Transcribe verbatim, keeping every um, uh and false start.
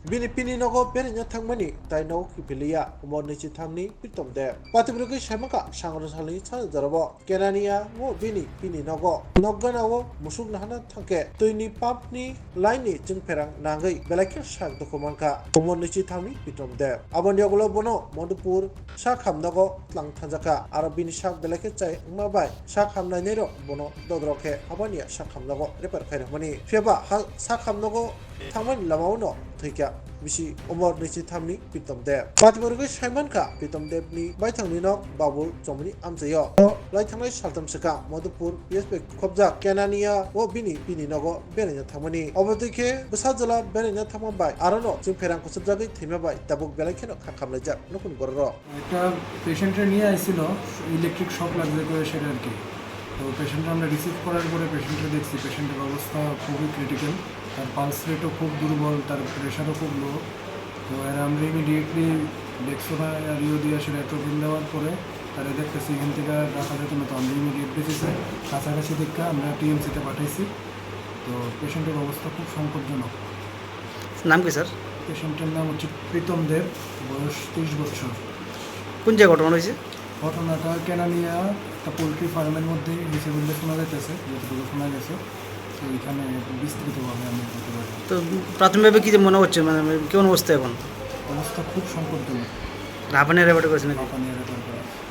Bini pini nogo beraina thangmani tai nogo kiphiliya Umor nwichi thamni Pritom Deb. Patibrogwi saimaka sangrwsalni sana jorabo Kenania o bini pini nogo nokgana o musuk nahana thangkhe twini papni laini chwngpherang nangwi belai khe sak dukhu mankha Umor nwichi thamni Pritom Deb. Aboni yagulo bono Madhupur sak hamnogo tlang thanjakha, aro bini sak belai khe chai wngma bai sak hamnainairok bono dodrok khe habaniya sak hamnogo refer khairokmani. Phiyaba ha sak hamnogo thangmani lamao no thwikha bisi Umor nwichi thamni Pritom Deb. Patibrogwi saimankha Pritom Debni baithangni nok Babul Chomoni amchaio. O lai thangnai saltham swkang Madhupur P S bai khobjak Kenania o bini pini nogo beraina thangmani. Obo twi khe bwsa jwla beraina thangma bai arono chwngpherang kuchukjagwi thwima bai tabuk belai kheno kha khamlaijak nukuni bororok. একটা পেশেন্টে নিয়ে আসছিল, electric shock লাগছে করে সেটা আর কি। তো পেশেন্ট আমরা রিসিভ করার পরে পেশেন্টকে দেখছি, পেশেন্টের অবস্থা খুবই ক্রিটিক্যাল। তার পালস রেটও খুব দুর্বল, তার প্রেশারও খুব লো। তো এরা আমরা ইমিডিয়েটলি ডেক্সোনা আর ইউ দিয়ে সেটা অ্যাট্রোপিন দেওয়ার পরে তারা দেখতেছি এখান থেকে আর রাখা যেত না। তো আমরা ইমিডিয়েট বেসিসে কাছাকাছি দেখে আমরা টিএমসিতে পাঠাইছি। তো পেশেন্টের অবস্থা খুব সংকটজনক। নাম কি স্যার? পেশেন্টের নাম হচ্ছে প্রীতম দেব, বয়স তেইশ বছর। কোন জায়গায় ঘটনা হয়েছে? ঘটনাটা কেনানিয়া একটা পোলট্রি ফার্মের মধ্যে হয়েছে বলে শোনা যাইতেছে, যতটুকু শোনা গেছে। তো এখানে বিস্তৃতভাবে আমি বলতে পারি না। তো প্রাথমিকভাবে কি যে মনে হচ্ছে, মানে, মানে, কেমন অবস্থা এখন? অবস্থা খুব সংকটজনক। হাঁপানি রেকর্ড করেছে নাকি? হাঁপানি রেকর্ড